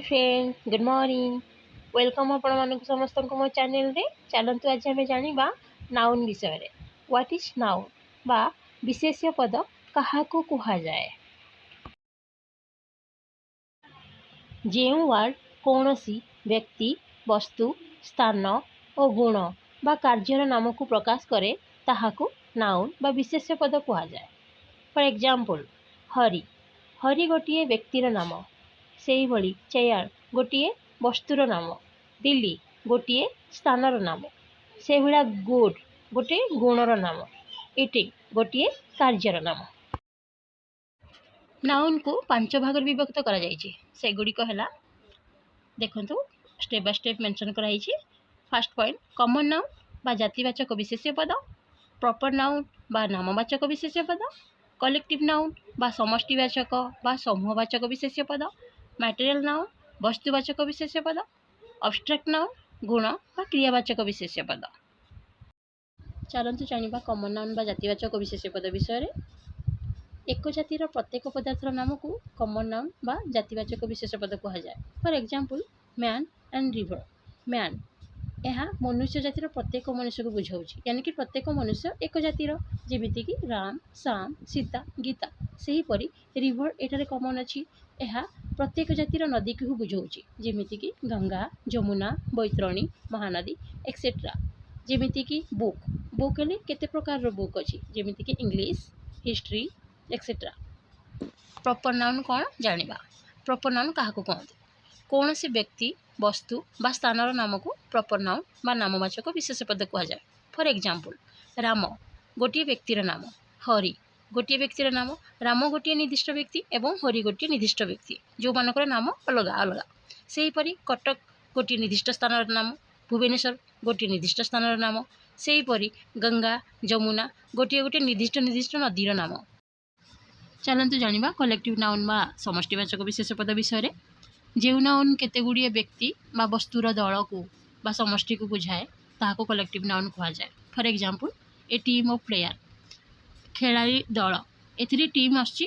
Friend, good morning, welcome ଆପଣମାନଙ୍କୁ ସମସ୍ତଙ୍କୁ ମୋ ଚ୍ୟାନେଲରେ। ଚାଲନ୍ତୁ, ଆଜି ଆମେ ଜାଣିବା ନାଉନ୍ ବିଷୟରେ। What is noun ବା ବିଶେଷ୍ୟ ପଦ କାହାକୁ କୁହାଯାଏ? ଯେଉଁ ୱାର୍ଡ଼ କୌଣସି ବ୍ୟକ୍ତି, ବସ୍ତୁ, ସ୍ଥାନ ଓ ଗୁଣ ବା କାର୍ଯ୍ୟର ନାମକୁ ପ୍ରକାଶ କରେ, ତାହାକୁ ନାଉନ୍ ବା ବିଶେଷ୍ୟ ପଦ କୁହାଯାଏ। For example, Hari. ହରି ଗୋଟିଏ ବ୍ୟକ୍ତିର ନାମ। ସେହିଭଳି ଚେୟାର ଗୋଟିଏ ବସ୍ତୁର ନାମ, ଦିଲ୍ଲୀ ଗୋଟିଏ ସ୍ଥାନର ନାମ, ସେହିଭଳିଆ ଗୁଡ୍ ଗୋଟିଏ ଗୁଣର ନାମ, ଇଟିଂ ଗୋଟିଏ କାର୍ଯ୍ୟର ନାମ। ନାଉନ୍କୁ ପାଞ୍ଚ ଭାଗରେ ବିଭକ୍ତ କରାଯାଇଛି। ସେଗୁଡ଼ିକ ହେଲା, ଦେଖନ୍ତୁ, ଷ୍ଟେପ୍ ବାଇ ଷ୍ଟେପ୍ ମେନସନ୍ କରାହେଇଛି। ଫାର୍ଷ୍ଟ ପଏଣ୍ଟ, କମନ୍ ନାଉନ୍ ବା ଜାତିବାଚକ ବିଶେଷ୍ୟ ପଦ, ପ୍ରପର୍ ନାଉନ୍ ବା ନାମବାଚକ ବିଶେଷ୍ୟ ପଦ, କଲେକ୍ଟିଭ୍ ନାଉନ୍ ବା ସମଷ୍ଟିବାଚକ ବା ସମୂହବାଚକ ବିଶେଷ୍ୟ ପଦ, ମ୍ୟାଟେରିଆଲ୍ ନାଉନ୍ ବସ୍ତୁବାଚକ ବିଶେଷ୍ୟ ପଦ, ଅବଷ୍ଟ୍ରାକ୍ଟ ନାଉନ୍ ଗୁଣ ବା କ୍ରିୟାବାଚକ ବିଶେଷ୍ୟ ପଦ। ଚାଲନ୍ତୁ ଜାଣିବା କମନ୍ ନାଉନ୍ ବା ଜାତିବାଚକ ବିଶେଷ୍ୟ ପଦ ବିଷୟରେ। ଏକ ଜାତିର ପ୍ରତ୍ୟେକ ପଦାର୍ଥର ନାମକୁ କମନ୍ ନାଉନ୍ ବା ଜାତିବାଚକ ବିଶେଷ୍ୟ ପଦ କୁହାଯାଏ। For example, man and river. Man, ଏହା ମନୁଷ୍ୟ ଜାତିର ପ୍ରତ୍ୟେକ ମନୁଷ୍ୟକୁ ବୁଝାଉଛି, यानी କି ପ୍ରତ୍ୟେକ ମନୁଷ୍ୟ ଏକ ଜାତିର, ଯେମିତିକି ରାମ, ଶ୍ୟାମ, ସୀତା, ଗୀତା। ସେହିପରି ରିଭର ଏଠାରେ କମନ୍ ଅଛି। ଏହା ପ୍ରତ୍ୟେକ ଜାତିର ନଦୀକୁ ହିଁ ବୁଝାଉଛି, ଯେମିତିକି ଗଙ୍ଗା, ଯମୁନା, ବୈତରଣୀ, ମହାନଦୀ, ଏକ୍ସେଟ୍ରା। ଯେମିତିକି ବୁକ୍। ବୁକ୍ ହେଲେ କେତେ ପ୍ରକାରର ବୁକ୍ ଅଛି, ଯେମିତିକି English, history, etcetera. Proper noun କ'ଣ ଜାଣିବା। ପ୍ରପର୍ ନାଉନ୍ କାହାକୁ କୁହନ୍ତି? କୌଣସି ବ୍ୟକ୍ତି, ବସ୍ତୁ ବା ସ୍ଥାନର ନାମକୁ ପ୍ରପର୍ ନାଉନ୍ ବା ନାମବାଚକ ବିଶେଷ୍ୟ ପଦ କୁହାଯାଏ। ଫର୍ ଏକ୍ଜାମ୍ପଲ୍, ରାମ ଗୋଟିଏ ବ୍ୟକ୍ତିର ନାମ, ହରି ଗୋଟିଏ ବ୍ୟକ୍ତିର ନାମ। ରାମ ଗୋଟିଏ ନିର୍ଦ୍ଦିଷ୍ଟ ବ୍ୟକ୍ତି ଏବଂ ହରି ଗୋଟିଏ ନିର୍ଦ୍ଦିଷ୍ଟ ବ୍ୟକ୍ତି, ଯେଉଁମାନଙ୍କର ନାମ ଅଲଗା ଅଲଗା। ସେହିପରି କଟକ ଗୋଟିଏ ନିର୍ଦ୍ଦିଷ୍ଟ ସ୍ଥାନର ନାମ, ଭୁବନେଶ୍ୱର ଗୋଟିଏ ନିର୍ଦ୍ଦିଷ୍ଟ ସ୍ଥାନର ନାମ। ସେହିପରି ଗଙ୍ଗା, ଯମୁନା ଗୋଟିଏ ଗୋଟିଏ ନିର୍ଦ୍ଦିଷ୍ଟ ନିର୍ଦ୍ଦିଷ୍ଟ ନଦୀର ନାମ। ଚାଲନ୍ତୁ ଜାଣିବା କଲେକ୍ଟିଭ୍ ନାଉନ୍ ବା ସମଷ୍ଟିବାଚକ ବିଶେଷ୍ୟ ପଦ ବିଷୟରେ। ଯେଉଁ ନାଉନ୍ କେତେ ଗୁଡ଼ିଏ ବ୍ୟକ୍ତି ବା ବସ୍ତୁର ଦଳକୁ ବା ସମଷ୍ଟିକୁ ବୁଝାଏ, ତାହାକୁ କଲେକ୍ଟିଭ୍ ନାଉନ୍ କୁହାଯାଏ। For example, a team of player, ଖେଳାଳି ଦଳ। ଏଥିରେ ଟିମ୍ ଆସୁଛି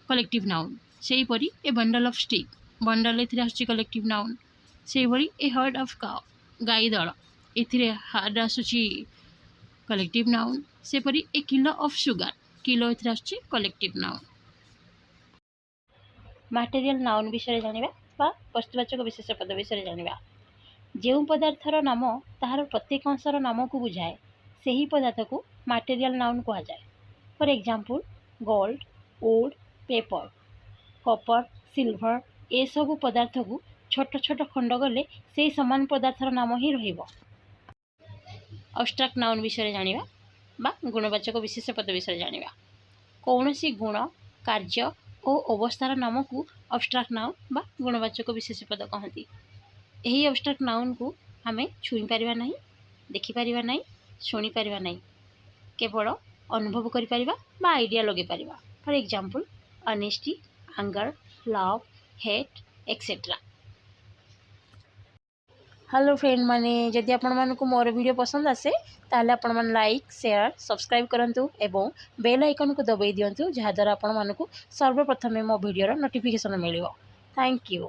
କଲେକ୍ଟିଭ୍ ନାଉନ୍। ସେହିପରି a bundle of stick, bundle ଏଥିରେ ଆସୁଛି କଲେକ୍ଟିଭ୍ ନାଉନ୍। ସେହିଭଳି ଏ ହର୍ଡ ଅଫ୍ କାଉ, ଗାଈ ଦଳ, ଏଥିରେ ହାର୍ଡ ଆସୁଛି କଲେକ୍ଟିଭ୍ ନାଉନ୍। ସେପରି a kilo of sugar, kilo ଏଥିରେ ଆସୁଛି କଲେକ୍ଟିଭ୍ ନାଉନ୍। ମାଟେରିଆଲ୍ ନାଉନ୍ ବିଷୟରେ ଜାଣିବା ବା ବସ୍ତୁବାଚକ ବିଶେଷ୍ୟ ପଦ ବିଷୟରେ ଜାଣିବା। ଯେଉଁ ପଦାର୍ଥର ନାମ ତାହାର ପ୍ରତ୍ୟେକ ଅଂଶର ନାମକୁ ବୁଝାଏ, ସେହି ପଦାର୍ଥକୁ ମାଟେରିଆଲ୍ ନାଉନ୍ କୁହାଯାଏ। For example, gold, wood, paper, copper, silver, ଏସବୁ ପଦାର୍ଥକୁ ଛୋଟ ଛୋଟ ଖଣ୍ଡ କଲେ ସେଇ ସମାନ ପଦାର୍ଥର ନାମ ହିଁ ରହିବ। ଅବଷ୍ଟ୍ରାକ୍ଟ ନାଉନ୍ ବିଷୟରେ ଜାଣିବା ବା ଗୁଣବାଚକ ବିଶେଷ୍ୟ ପଦ ବିଷୟରେ ଜାଣିବା। କୌଣସି ଗୁଣ, କାର୍ଯ୍ୟ ଓ ଅବସ୍ଥାର ନାମକୁ ଅବଷ୍ଟ୍ରାକ୍ଟ ନାଉନ୍ ବା ଗୁଣବାଚକ ବିଶେଷ୍ୟ ପଦ କହନ୍ତି। ଏହି ଅବଷ୍ଟ୍ରାକ୍ଟ ନାଉନ୍କୁ ଆମେ ଛୁଇଁ ପାରିବା ନାହିଁ, ଦେଖିପାରିବା ନାହିଁ, ଶୁଣିପାରିବା ନାହିଁ, କେବଳ ଅନୁଭବ କରିପାରିବା ବା ଆଇଡ଼ିଆ ଲଗାଇ ପାରିବା। For example, honesty, anger, love, hate, etcetera. Hello friend ମାନେ, ଯଦି ଆପଣମାନଙ୍କୁ ମୋର ଭିଡ଼ିଓ ପସନ୍ଦ ଆସେ, ତାହେଲେ ଆପଣମାନେ ଲାଇକ୍, ସେୟାର, ସବସ୍କ୍ରାଇବ୍ କରନ୍ତୁ ଏବଂ ବେଲ୍ ଆଇକନ୍କୁ ଦବାଇ ଦିଅନ୍ତୁ, ଯାହାଦ୍ୱାରା ଆପଣମାନଙ୍କୁ ସର୍ବପ୍ରଥମେ ମୋ ଭିଡ଼ିଓର ନୋଟିଫିକେସନ୍ ମିଳିବ। Thank you.